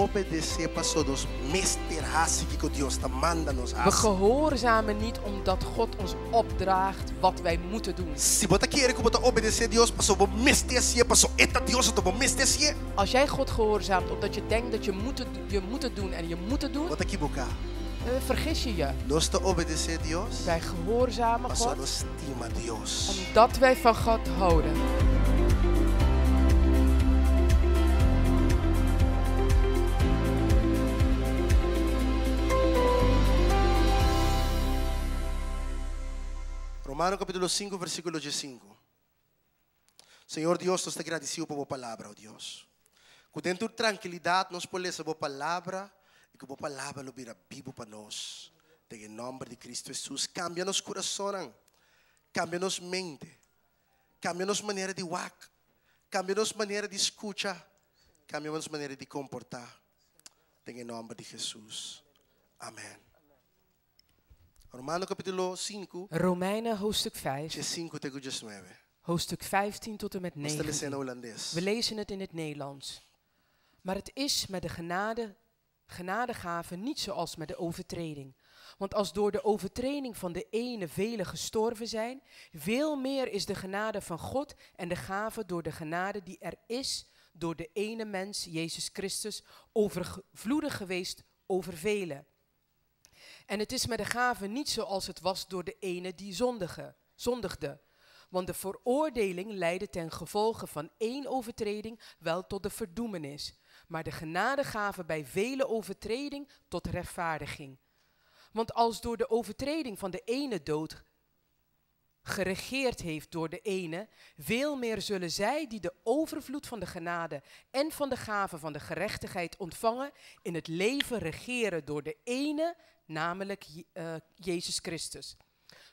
obedesé paso nos mester hasi kiko Dios ta manda nos We hasi. gehoorzamen niet omdat God ons opdraagt wat wij moeten doen. Si bo ta kere ku bo ta obedesé Dios paso bo mester hasié, paso e ta Dios anto bo mester hasié. Als jij God gehoorzaamt omdat je denkt dat je moet het, je moet het doen en je moet het doen, Bo ta kiboká. eh, vergis je je. Nos ta obedesé Dios Wij gehoorzamen paso God nos stima Dios. omdat wij van God houden. Romano kapítulo 5 versíkulo 15. Señor Dios, nos ta gradisido pa bo palabra, o Dios. Ku den tur trankilidat nos por lesa bo palabra i ku bo palabra lo bira bibu pa nos. Den e nòmber di Kristu Hesus, kambia nos kurasonnan, kambia nos mente, kambia nos manera di wak, kambia nos manera di skucha, kambia nos manera di komportá. Den e nòmber di Hesus. Amèn. Romano kapítulo 5, Romeinen hoofdstuk 5, 5 te ku 19. hoofdstuk 15 tot en met Nos ta lesa 19. na hulandes. We lezen het in het Nederlands. Maar het is met de genade, genadegave niet zoals met de overtreding. Want als door de overtreding van de ene velen gestorven zijn, veel meer is de genade van God en de gave door de genade die er is door de ene mens, Jezus Christus, overvloedig geweest over velen. En het is met de gave niet zoals het was door de ene die zondige, zondigde. Want de veroordeling leidde ten gevolge van één overtreding wel tot de verdoemenis. Maar de genadegave bij vele overtreding tot rechtvaardiging. Want als door de overtreding van de ene dood geregeerd heeft door de ene, veel meer zullen zij die de overvloed van de genade en van de gave van de gerechtigheid ontvangen, in het leven regeren door de ene, namelijk Jezus Christus.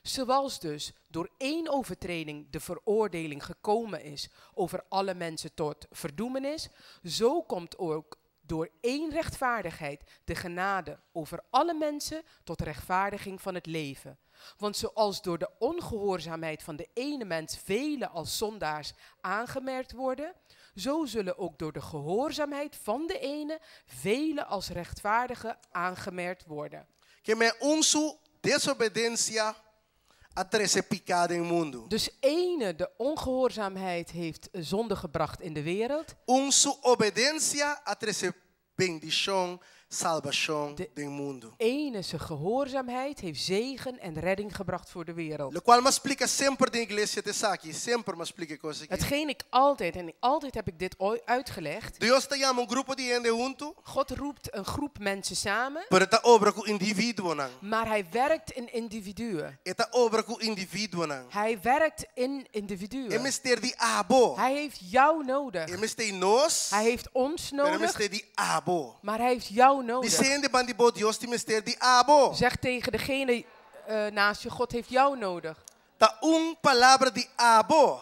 Zoals dus door één overtreding de veroordeling gekomen is over alle mensen tot verdoemenis, zo komt ook door één rechtvaardigheid de genade over alle mensen tot rechtvaardiging van het leven. Want zoals door de ongehoorzaamheid van de ene mens velen als zondaars aangemerkt worden, zo zullen ook door de gehoorzaamheid van de ene velen als rechtvaardigen aangemerkt worden. Ke men un su desobedensia a trese piká den mundu. Dus ene, de ongehoorzaamheid heeft zonde gebracht in de wereld. Un su obedensia a trese bendishon, salbashon den mundu. Ene, zijn gehoorzaamheid heeft zegen en redding gebracht voor de wereld. Lokual m'a splika semper den iglesia ta esaki, semper m'a splika e kos aki. Hetgeen ik altijd, en altijd heb ik dit uitgelegd. Dios ta yama un grupo di hende huntu. God roept een groep mensen samen. Pero e ta obra ku individuonan. Maar hij werkt in individuen. E ta obra ku individuonan. Hij werkt in individuen. E mester di abo. Hij heeft jou nodig. E mester di nos. Hij heeft ons Pero e nodig. mester di abo. Maar hij heeft jou nodig. Bisa hende band'i bo, Dios tin mester di abo. Zeg tegen degene naast je, God heeft jou nodig. Ta un palabra di abo.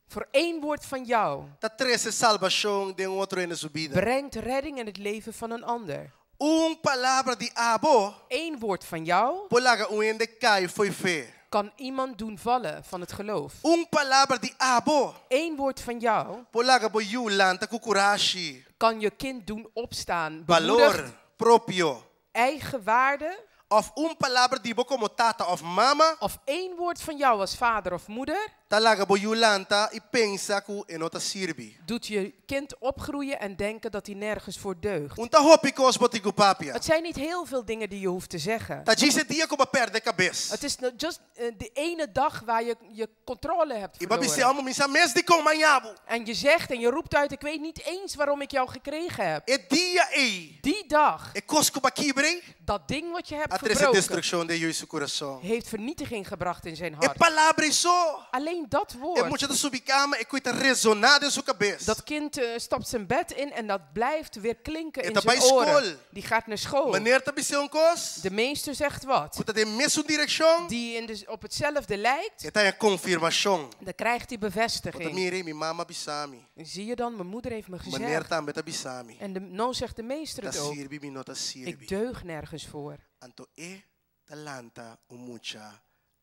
Voor één woord van jou. Ta trese salbashon den otro hende su bida. Brengt redding in het leven van een ander. Un palabra di abo. Eén woord van jou. Por laga un hende kai fo'i fe. Kan iemand doen vallen van het geloof. Un palabra di abo. Eén woord van jou. Por laga bo yu lanta ku kurashi. Kan je kind doen opstaan. Balor Bemoedigd. propio. Eigen waarde. Òf un palabra di bo komo tata òf mama. Of één woord van jou als vader of moeder. Ta laga bo yu lanta i pensa ku e no ta sirbi. Doet je kind opgroeien en denken dat hij nergens voor deugt. Un ta hopi kos bo tin ku papia. Het zijn niet heel veel dingen die je hoeft te zeggen. Ta djis e dia ku bo a pèrdè kabes. Het is just de ene dag waar je je controle hebt I bo a bisa verloren. amo mi sa mes dikon m'a haña bo. En je zegt en je roept uit, ik weet niet eens waarom ik jou gekregen heb. E dia ei. Die dag. E kos ku b'a kibra ei. Dat ding wat je hebt A trese verbroken. destrukshon den e yu su kurason. Heeft vernietiging gebracht in zijn E hart. palabra ei so. Alleen dat woord. E mucha ta subi kama e kos ei ta resoná den su kabes. Dat kind stapt zijn bed in en dat blijft weer klinken E in ta zijn bai oren. skol. Die gaat naar school. Meneer ta bis'é un kos. De meester zegt wat. Ku ta den mesun direkshon. Die op hetzelfde lijkt. E ta haña konfirmashon. Dan krijgt hij bevestiging. Bo ta mira, mi mama a bisa mi. Zie je dan, mijn moeder heeft me gezegd. Meneer tambe ta bisa mi. En nou zegt de meester het Ta ook. sirbi, mi no ta sirbi. Ik deug nergens voor. Anto e ta lanta un mucha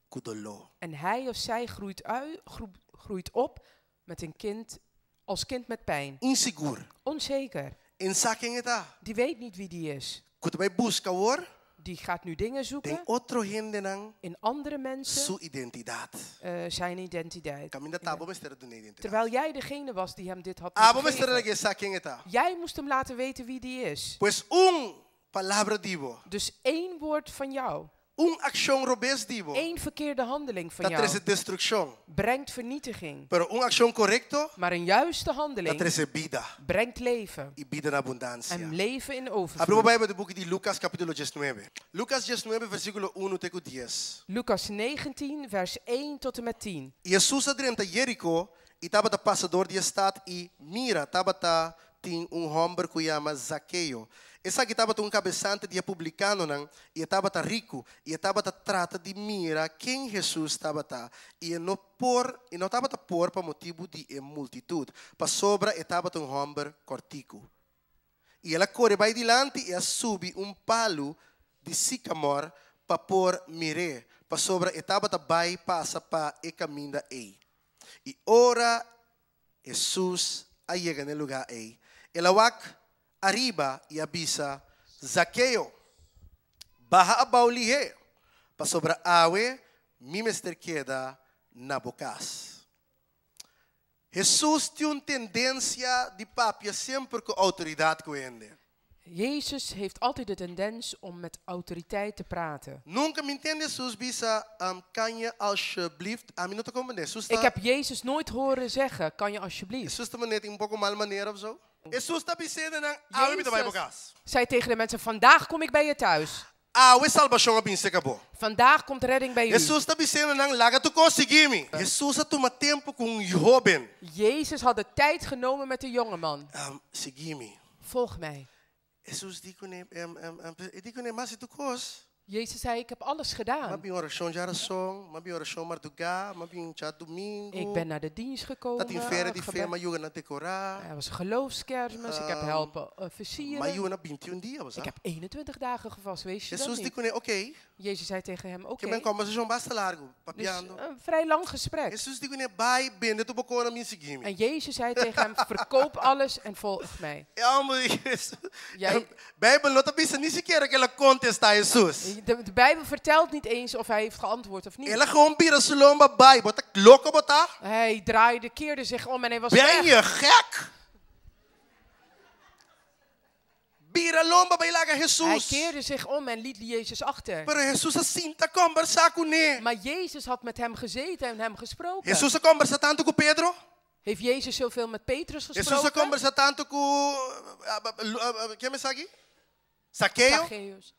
ku doló. En hij of zij groeit op met een kind, als kind met pijn. Insigur. Onzeker. E n' sa ken e ta. Die weet niet wie die is. Ku ta bai buska awor. Die gaat nu dingen Den zoeken otro hendenan in andere mensen su identidat. zijn identiteit. Kaminda t'abo mester a dun'é identidat. Terwijl jij degene was die hem dit had Abo moeten mester a geven. lag'é sa ken e ta. Jij moest hem laten weten wie die is. Pues un palabra di bo. Dus één woord van jou, Un akshon robes di bo. één verkeerde handeling van Ta jou, trese destrukshon. brengt vernietiging. Pero un akshon korekto Maar een juiste ta handeling trese bida. brengt leven. I bida na abundansia. En leven in Abri bo overvloed. Beibel den buki di Lukas kapítulo diesnuebe. Lukas diesnuebe versíkulo unu te ku dies. Lucas 19, vers 1 tot en met 10. I Hesus a drenta Jeriko i tabata pasa dor di e stat i, mira, tabata tin un hòmber ku yama Zakeo. Esaki tabata un kabesante di e publikanonan, i e tabata riku, i e tabata trata di mira ken Hesus tabata, i e no por, i no tabata por pa motibu di e multitut, pasobra e tabata un hòmber kòrtiku. I el a kore bai dilanti i a subi un palu di sikamòr pa por mir'é, pasobra e tabata bai pasa pa e kaminda ei. I ora Hesus a yega na e lugá ei, el a wak ariba i a bisa, Zakeo, baha abou lihé, pasobra awe mi mester keda na bo kas. Hesus tin un tendensia di papia semper ku outoridat ku hende. Jezus heeft altijd de tendens om met autoriteit te praten. Nunka mi tende Hesus bisa, Kan je alsjeblieft? Ami no ta komprendé. Hesus ta. Ik heb Jezus nooit horen zeggen, kan je alsjeblieft? Hesus ta manera tin un poko mal manera of zo. Hesus ta bis'é na nan, Awe mi ta bai bo Jezus kas. zei tegen de mensen, vandaag kom ik bij je thuis. Awe salbashon a bin serka bo. Vandaag komt redding bij u. Hesus ta bis'é na nan, Laga tur kos, sigui mi. Hesus a tuma tempu ku un hóben. Jezus had de tijd genomen met de jongeman. Sigui mi. Volg mij. Hesus di kuné, E di kuné, M'a hasi tur kos. Jezus zei, ik heb alles gedaan. M'a bin orashon djarason, m'a bin orashon mardugá, m'a bin djadumingu. Ik ben naar de dienst gekomen. Ta tin feria di fe, gebed. m'a yuda na dekorá. Er was geloofskermis, ik heb helpen versieren. M'a yuna bintiun dia, bo sa. Ik heb 21 dagen gevast, weet je dat Hesus di niet? kuné, Oké. Jezus zei tegen hem, oké. Ke men kombersashon basta largu, Dus papiando. een vrij lang gesprek. Hesus di kuné, Bai, bende tur bo kosnan, bin sigui mi. En Jezus zei tegen hem, verkoop alles en volg mij. E hòmber di Hesus. Jij- Beibel no ta bisa ni sikiera ku el a kontestá Hesus. De Bijbel vertelt niet eens of hij heeft geantwoord of niet. El a gewoon bira su lomba bai. Bo ta loko bo ta? Hij draaide, keerde zich om en hij was Ben weg. je gek? Bira lomba bai laga Hij Hesus. keerde zich om en liet Jezus achter. Pero Hesus a sinta kombersá kuné. Maar Jezus had met hem gezeten en hem gesproken. Hesus a kombersá tantu ku Pedro? Heeft Jezus zoveel met Petrus Hesus a gesproken? kombersá tantu ku ken esaki? Zakeo? Zacchaeus.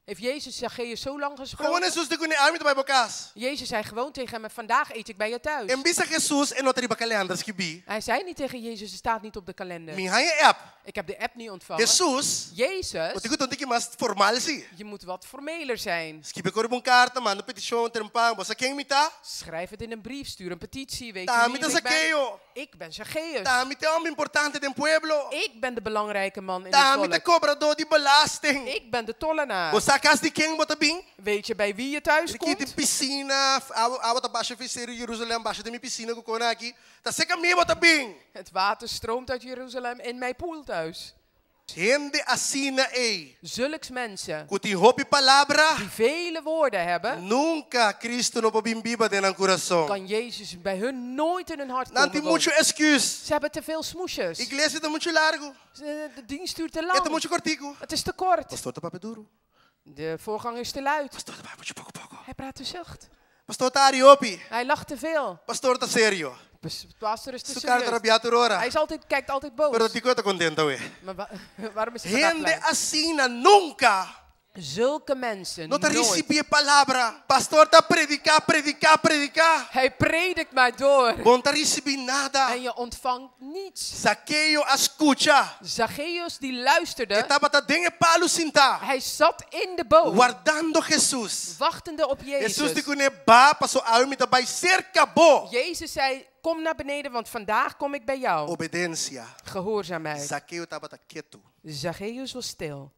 Heeft Jezus Zacchaeus zo lang Gewoon gesproken? Hesus di kuné, awe mi ta bai bo kas. Jezus zei gewoon tegen hem, vandaag eet ik bij je thuis. E n' bisa Hesus e no ta riba kalender skibí. Hij zei niet tegen Jezus, het staat niet op de kalender. Mi n' haña e app. Ik heb de app niet ontvangen. Hesus, Jezus, bo tin ku ta un tiki mas formal si. je moet wat formeler zijn. Skibi riba un karta, manda petishon, trempan, bo sa ken mi ta? Schrijf het in een brief, stuur een petitie, weet Ta u mi wie ta ik ben? Zakeo. Ik ben Zacchaeus. Ta mi ta e hòmber importante den pueblo. Ik ben de belangrijke man in Ta het mi ta volk. kobradó di belasting. Ik ben de tollenaar. Bo sa kas di ken bo ta bin? Weet je bij wie je thuis Aki tin komt? pisina, awa awa ta basha for di seru Jerusalem, basha den mi pisina ku kona aki. Ta serka mi bo ta bin. Het water stroomt uit Jeruzalem in mijn poel thuis. Hende asina ei. Zulks mensen Ku tin hopi palabra. die vele woorden hebben, Nunka Kristu no por bin biba den nan kurason. kan Jezus bij hun nooit in hun hart Nan komen tin wonen. muchu èsküs. Ze hebben te veel smoesjes. Iglesia ta muchu largu. De dienst duurt te E ta lang. muchu kòrtiku. Het is te kort. Pastor ta papia duru. De voorganger is te luid. Pastor ta papia muchu poko poko. Hij praat te zacht. Pastor ta hari hopi. Hij lacht te veel. Pastor ta serio. De pastor is te Su kara ta serieus. rabiá tur ora. Hij is altijd, kijkt altijd boos. Pero dikon e ta kontentu awe. Maar waarom is hij vandaag Hende blij? asina nunka Zulke mensen no ta nooit. risibí e palabra. Pastor ta prediká, prediká, prediká. Hij predikt maar door. Bo n' ta risibí nada. En je ontvangt niets. Zakeo a skucha. Zacchaeus die luisterde. E tabata den e palu sintá. Hij zat in de boom. Wardando Hesus. Wachtende op Hesus Jezus. di kuné baha paso awe mi ta bai serka bo. Jezus zei, kom naar beneden, want vandaag kom ik bij jou. Obedensia. Gehoorzaamheid. Zakeo tabata ketu. Zacchaeus was stil.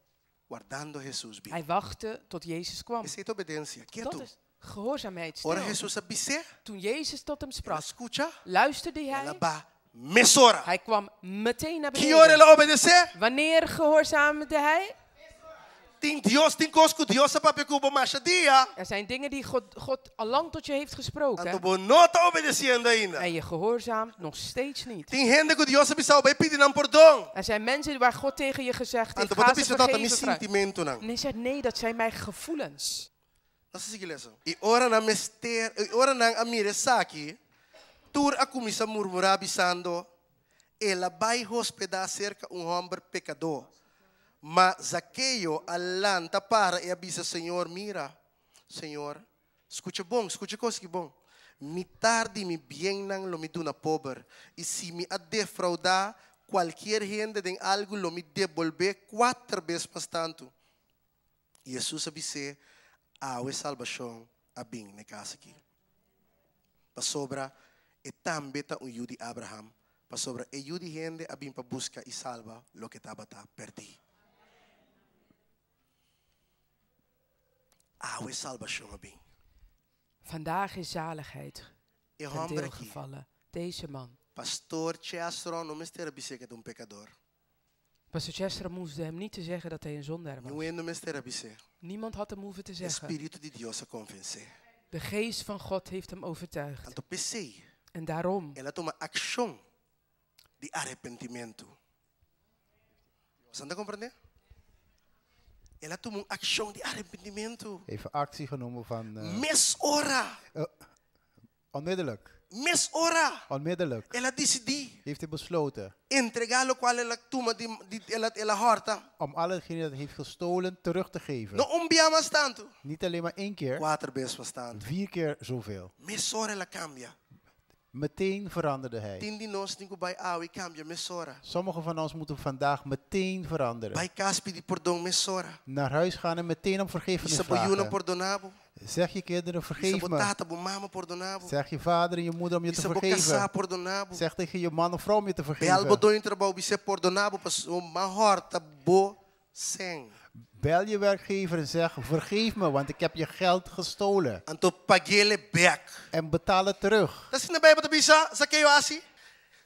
Wardando Hesus bin. Hij wachtte tot Jezus kwam. Esei ta obedensia. Dat Ketu. is gehoorzaamheid. Ora Stil. Hesus a bis'é, Toen Jezus tot hem el a sprak, skucha, luisterde el a hij baha Mesora. Hij kwam meteen naar Ki ora beneden. el a obedesé? Wanneer gehoorzaamde hij? Tin Dios, tin kos ku Dios a papia ku bo masha dia. Er zijn dingen die God, God al lang tot je heeft Anto gesproken. bo no ta obedesiendo ainda. En je gehoorzaamt nog steeds niet. Tin hende ku Dios a bisa bo bai pidi nan pordon. Er zijn mensen waar God tegen je gezegd heeft, Anto bo ta ga ze bisa no, ta mi vergeven. vragen. sintimentunan. Nee, zegt, nee, dat zijn mijn gevoelens. Nos ta sigui lesa. I ora nan mester, i ora nan a mira esaki, tur a kuminsá murmurá bisando, El a bai hospedá serka un hòmber pekadó. Ma Zakeo a lanta para i a bisa, Señor, mira, Señor, skucha bon, skucha kos ki bon, mitar di mi biennan lo mi duna pober, i si mi a defraudá kualkier hende den algu lo mi debolbé kuater bes mas tantu. I Hesus a bis'é, Awe salbashon a bin na e kas akí, pasobra e tambe ta un yu di Abraham, pasobra e Yu di hende a bin pa buska i salba loke tabata pèrdí. Awe salbashon a bin. Vandaag is zaligheid E ten hòmber deel akí, gevallen. Deze man. Pastor Chesron no mester a bis'é ku e ta un pekador. Pastor Chester hoefde hem niet te zeggen dat hij een zondaar was. Niun hende no mester a bis'é. Niemand had hem hoeven te E zeggen. Spiritu di Dios a konvens'é. De geest van God heeft hem overtuigd. Anto p'esei En daarom el a tuma akshon di arepentimentu. Boso ta komprendé? El a tuma un akshon di arepentimentu. Heeft actie genomen van Mes ora! onmiddellijk. Mes ora! Onmiddellijk El a disidí heeft hij besloten entregá lokual el a tuma di, di el a, el a hòrta. om al hetgene dat hij heeft gestolen terug te geven. No un bia mas tantu. Niet alleen maar één keer, Kuater bes mas tantu. vier keer zoveel. Mesora el a kambia. Meteen veranderde hij. Tin di nos tin ku bai awe i kambia mesora. Sommigen van ons moeten vandaag meteen veranderen. Bai kas pidi pordon mesora. Naar huis gaan en meteen om vergiffenis Bisa bo yunan vragen. pordoná bo. Zeg je kinderen, Bisa vergeef bo me. tata, bo mama pordoná bo. Zeg je vader en je moeder om je te Bisa bo kasá vergeven. pordoná bo. Zeg tegen je man of vrouw om je te Bel bo vergeven. doño trabou bis'é pordoná bo paso m'a hòrta bo sèn. Bel je werkgever en zeg, vergeef me, want ik heb je geld gestolen. Anto pag'é bèk. En betaal het terug. Ta asina Beibel ta bisa Zakeo a hasi?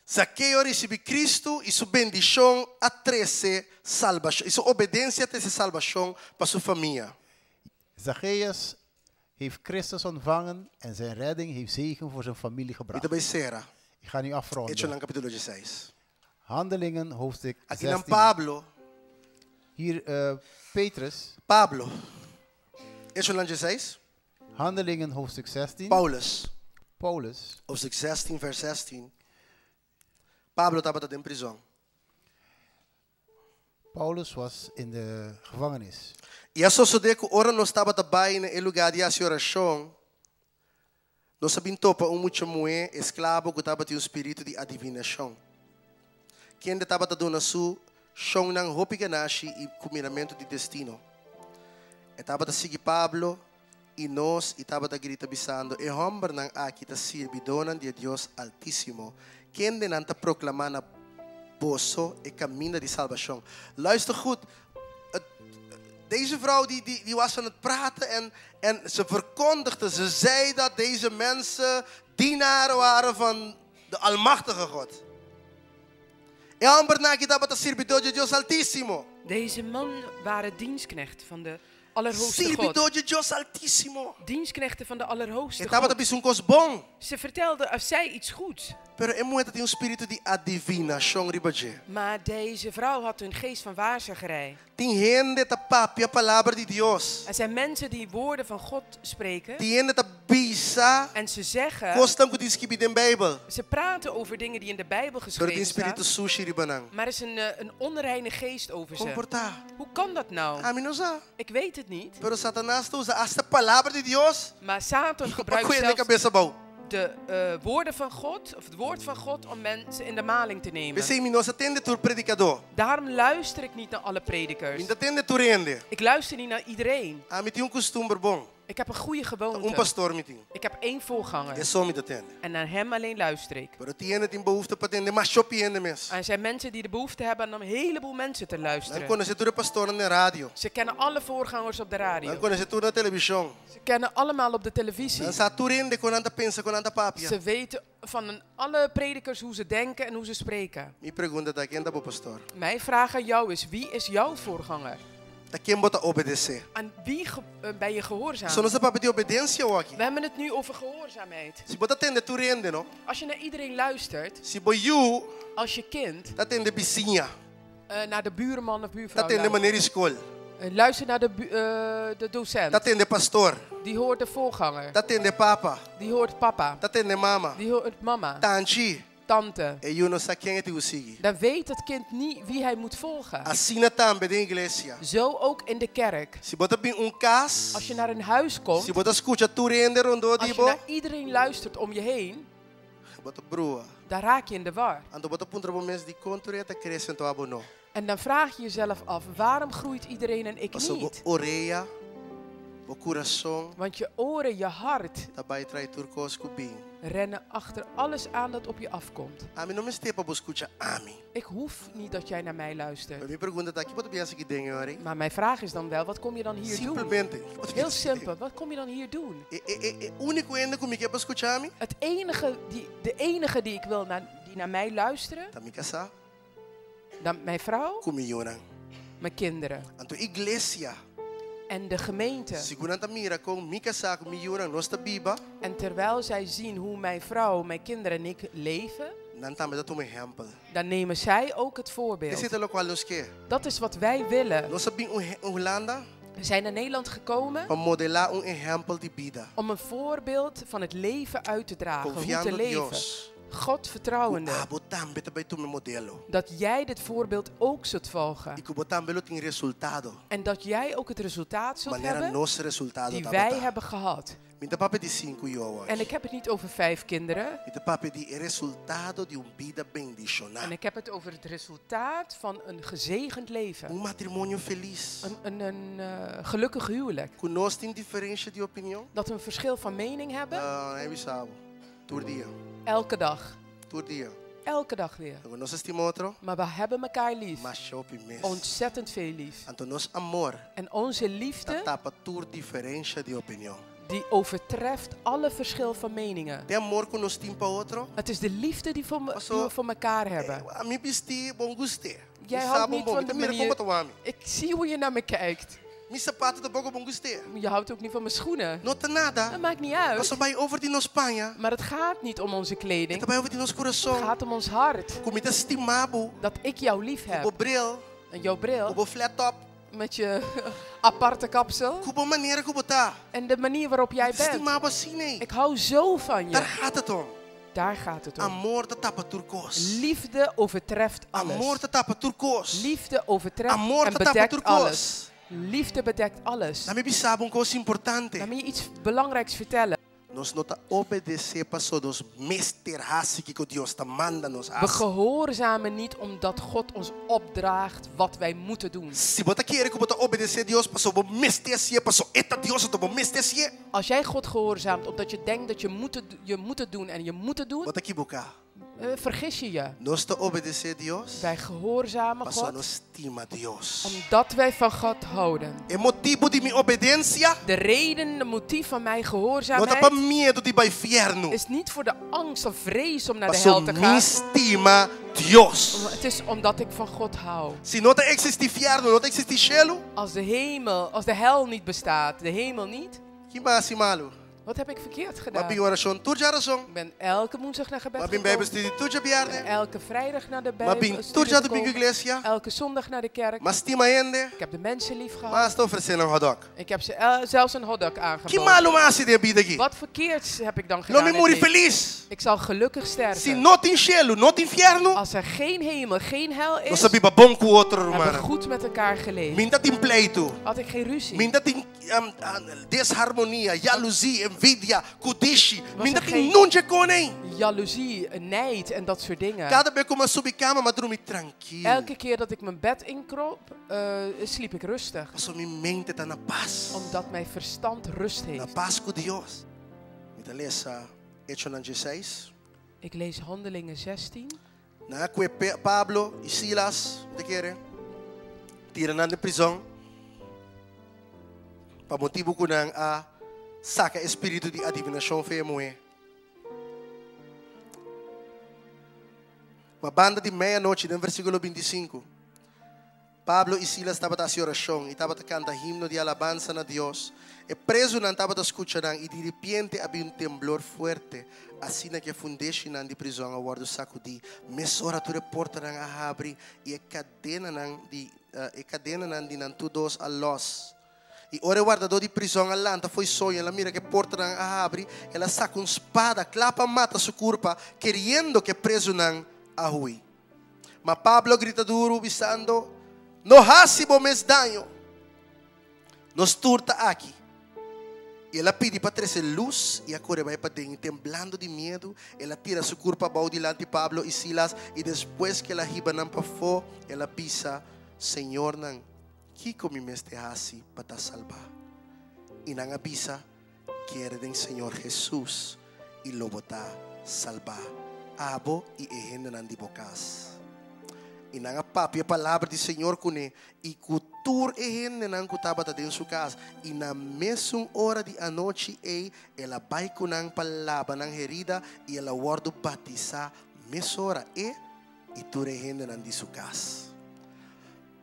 Zakeo a risibí Kristu i su bendishon a trese salbashon, i su obedensia a trese salbashon pa su famia. Zacchaeus heeft Christus ontvangen en zijn redding heeft zegen voor zijn familie Mi ta gebracht. bai sera. Ik ga nu afronden. Echonan kapítulo dieseis. Handelingen hoofdstuk Akinan 16. Pablo, Hier Petrus, Pablo. Echonan dieseis. Handelingen hoofdstuk 16. Paulus, Paulus, hoofdstuk 16, vers 16. Pablo tabata den prizon. Paulus was in de gevangenis. I a sosodé ku ora nos tabata bai na e lugá di hasi orashon, nos a bin topa un mucha muhé esklabo ku tabatin un spiritu di adivinashon, kende tabata duna su shonnan hopi ganashi i ku miramentu di destino. E tabata sigui Pablo i nos i tabata grita bisando, E hòmbernan aki ta sirbidónan di e Dios Altísimo, kendenan ta proklamá na boso e kaminda di salbashon. Luister goed, deze vrouw die, die, die was aan het praten en, en ze verkondigde, ze zei dat deze mensen dienaren waren van de Almachtige God. E hòmbernan aki tabata sirbidó di Dios Altísimo. Deze man waren dienstknecht van de Allerhoogste God. Sirbidó di Dios Altísimo. Dienstknechten van de Allerhoogste E tabata God. bisa un kos bon. Ze vertelden of zij iets goeds. Pero e muhé tabatin un spiritu di adivinashon riba dje. Maar deze vrouw had een geest van waarzeggerij. Tin hende ta papia palabra di Dios. Er zijn mensen die woorden van God spreken. Tin hende ta bisa En ze zeggen, kosnan ku tin skibí den Beibel. ze praten over dingen die in de Bijbel Pero tin geschreven staan. spiritu sushi riba nan. Maar er is een, een onreine geest over Kon ze. por ta? Hoe kan dat nou? Ami no sa. Ik weet het niet. Pero Satanas ta usa asta palabra di Dios Maar Satan pa gebruikt kue hende zelfs kabes abou. de woorden van God, of het woord van God, om mensen in de maling te nemen. P'esei mi no sa tende tur predikadó. Daarom luister ik niet naar alle Mi predikers. ta tende tur hende. Ik luister niet naar iedereen. Ami tin un kustumber bon. Ik heb een goede Un gewoonte. pastor mi tin. Ik heb één voorganger. E so mi ta tende. En naar hem alleen luister ik. Pero tin hende tin behoefte pa tende masha hopi hende mes. Er zijn mensen die de behoefte hebben om een heleboel mensen te Nan luisteren. konosé tur e pastornan den radio. Ze kennen alle voorgangers op de Nan radio. konosé tur na televishon. Ze kennen allemaal op de televisie. Nan sa tur hende kon nan ta pensa, kon nan ta papia. Ze weten van alle predikers hoe ze denken en hoe ze spreken. Mi pregunta ta, ken ta bo pastor? Mijn vraag aan jou is, wie is jouw voorganger? Ta ken bo ta obedesé? Aan wie ben je gehoorzaam? So nos ta papia di obedensia awor aki. We hebben het nu over gehoorzaamheid. Si bo ta tende tur hende, no? Als je naar iedereen luistert, Si bo yu als je kind ta tende bisiña, naar de buurman of buurvrouw ta tende luistert, meneer di skol, luister naar de docent, ta tende pastor, die hoort de voorganger, ta tende papa, die hoort papa, ta tende mama, die hoort mama, tanchi, tante. E yu no sa ken e tin ku sigui. Dan weet het kind niet wie hij moet volgen. Asina tambe den iglesia. Zo ook in de kerk. Si bo ta bin un kas, Als je naar een huis komt, si bo ta skucha tur hende rondó als di je bo, naar iedereen luistert om je heen, bo ta brua. daar raak je in de war. Anto bo ta puntra bo mes dikon tur hende ta krese anto abo no. En dan vraag je jezelf af, waarom groeit iedereen en ik Pasobra bo niet? orea, bo kurason Want je oren, je hart ta bai tras tur kos ku bin. rennen achter alles aan dat op je afkomt. Ami no mester pa bo skucha ami. Ik hoef niet dat jij naar mij luistert. Pero mi pregunta ta, kiko bo ta bin hasi aki den ora? Maar mijn vraag is dan wel, wat kom je dan hier doen? Simplemente. Kiko bo ta bin Heel hasi aki den? simpel, wat kom je dan hier doen? E, e, e, e úniko hende ku mi ke pa skucha mi? Het enige die, de enige die ik wil die naar mij luisteren, Ta mi kasá dan mijn vrouw, ku mi yunan. mijn kinderen Anto iglesia, en de gemeente. segun nan ta mira kon mi kasá ku mi yunan nos ta biba, En terwijl zij zien hoe mijn vrouw, mijn kinderen en ik leven, nan tambe ta tuma ehèmpel. dan nemen zij ook het voorbeeld. Esei ta lokual nos ke. Dat is wat wij willen. Nos a bin Hulanda We zijn naar Nederland gekomen pa modelá un ehèmpel di bida. om een voorbeeld van het leven uit te dragen, hoe te Konfiando leven. Dios. God vertrouwende. Abo tambe ta bai tuma e modelo. Dat jij dit voorbeeld ook zult volgen. I ku bo tambe lo tin resultado. En dat jij ook het resultaat zult Manera hebben nos resultado die tabata. wij hebben gehad. Mi n ta papia di sinku yu awor. En ik heb het niet over vijf kinderen. Mi ta papia di e resultado di un bida bendishoná. En ik heb het over het resultaat van een gezegend leven. Un matrimonio felis. Een gelukkig huwelijk. Ku nos tin diferensia di opinion? Dat we een verschil van mening hebben. No, mi bisa bo. Tur dia. Elke dag. Tur dia. Elke dag weer. Pero nos ta stima otro? Maar we hebben elkaar lief. Masha hopi mes. Ontzettend veel lief. Anto nos amor En onze liefde, ta tapa tur diferensia di opinion. die overtreft alle verschil van meningen. Ta e amor ku nos tin pa otro? Het is de liefde die, voor Paso, die we voor elkaar hebben. Ami bistí, bo n gust'é. Jij houdt niet van de manier... Ik zie hoe je naar me kijkt. Mi sapatu tampoko bo n gust'é. Je houdt ook niet van mijn schoenen. No ta nada. Dat maakt niet uit. Paso bai over di nos paña. Maar het gaat niet om onze kleding. E ta bai over di nos kurason. Het gaat om ons hart. Ku mi ta stima bo. Dat ik jou lief heb. Ku bo bril. En jouw bril. Ku bo flat top. Met je aparte kapsel. Ku bo maniera ku bo ta. En de manier waarop jij bent. Stima bo asina. Ik hou zo van je. Daar gaat het om. Daar gaat het om. Amor ta tapa tur kos. Liefde overtreft alles. Amor ta tapa tur kos. Liefde overtreft Amor en ta tapa bedekt tur kos. alles. Liefde bedekt alles. Laat me bisa bo un kos importante. Laat me je iets belangrijks vertellen. Nos no ta obedesé paso nos mester hasi kiko Dios ta manda nos We hasi. gehoorzamen niet omdat God ons opdraagt wat wij moeten doen. Si bo ta kere ku bo ta obedesé Dios paso bo mester hasié, paso e ta Dios anto bo mester hasié. Als jij God gehoorzaamt omdat je denkt dat je moet het, je moet het doen en je moet het doen, Bo ta ekivoká. vergis je je. Nos ta obedesé Dios Wij gehoorzamen paso God nos stima Dios. omdat wij van God houden. E motibu di mi obedensia De reden, de motief van mijn no ta pa gehoorzaamheid miedu di bai fièrnu. is niet voor de angst of vrees om naar de Paso hel te mi gaan. stima Dios. Het is omdat ik van God hou. Si no ta eksistí fièrnu, no ta eksistí shelu, Als de hemel, als de hel niet bestaat, de hemel niet. Ki m'a hasi malu? Wat heb ik verkeerd M'a gedaan? bin orashon tur djarason. Ik ben elke woensdag naar gebed M'a bin gekomen. Bijbelstudie tur djabièrnè. Elke vrijdag naar de M'a bin Bijbelstudie tur djadumingu gekomen. iglesia. Elke zondag naar de kerk. M'a stima hende. Ik heb de mensen lief gehad. M'a asta ofresé nan hotdog. Ik heb ze zelfs een hotdog Ki aangeboden. malu m'a hasi den bida aki? Wat verkeerds heb ik dan Lo gedaan mi in het muri leven? felis. Ik zal gelukkig sterven. Si no tin shelu, no tin fièrnu, Als er geen hemel, geen hel is, nos a biba bon ku otro, hebben we rumannan. goed met elkaar geleefd. Mi n' tatin pleitu. Had ik geen ruzie. Mi n' tatin Desharmonia, yaluzi, envidia, kudishi. Was Mi er no tin geen- niun dje kos ei. Jaloezie, nijd en dat soort dingen. Kada bes ku mi subi kama, m'a drumi trankil. Elke keer dat ik mijn bed inkroop, sliep ik rustig. Paso mi mente ta na pas. Omdat mijn verstand rust Na heeft. pas ku Dios. Mi ta lesa Echonan 16. Ik lees Handelingen 16. Nan a kue Pablo i Silas, ta kere, tira nan den prizòn. Pa motibu ku nan a saka spiritu di adivinashon for di e muhé. Ma banda di meianochi, den versíkulo 25, Pablo i Silas tabata hasi orashon i tabata kanta himno di alabansa na Dios. E prezunan tabata skucha nan i di repente a bin un temblor fuerte, asina ku e fundeshinan di prizòn a wòrdu sakudí. Mesora tur e portanan a habri i e kadenanan di e kadenanan di nan tur dos a lòs. I ora e wardadó di prizòn a lanta fo'i soño, el a mira ku e portanan a habri, el a saka un spada kla pa mata su kurpa, keriendo ku e prezunan a hui. Ma Pablo a grita duru, bisando, No hasi bo mes daño! Nos tur ta aki. I el a pidi pa trese lus i a kore bai paden, i temblando di miedu, el a tira su kurpa abou dilanti Pablo i Silas, i despues ku el a hiba nan pafó, el a bisa, Señornan, kiko mi mester hasi pa ta salbá? I nan a bisa, Kere den Señor Hesus i lo bo ta salbá, abo i e hendenan di bo kas. I nan a papia e palabra di Señor kuné i ku tur e hendenan ku tabata den su kas. I na mesun ora di anochi ei el a bai ku nan pa laba nan herida i el a wòrdu batisá mesora, e i tur e hendenan di su kas.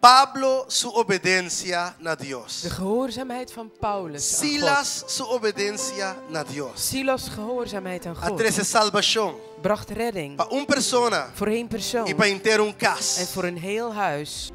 Pablo su obedensia na Dios. De gehoorzaamheid van Paulus aan God. Silas su obedensia na Dios. Silas gehoorzaamheid aan A God. trese salbashon. Bracht redding. Pa un persona. Voor één persoon. I pa henter un kas. En voor een heel huis.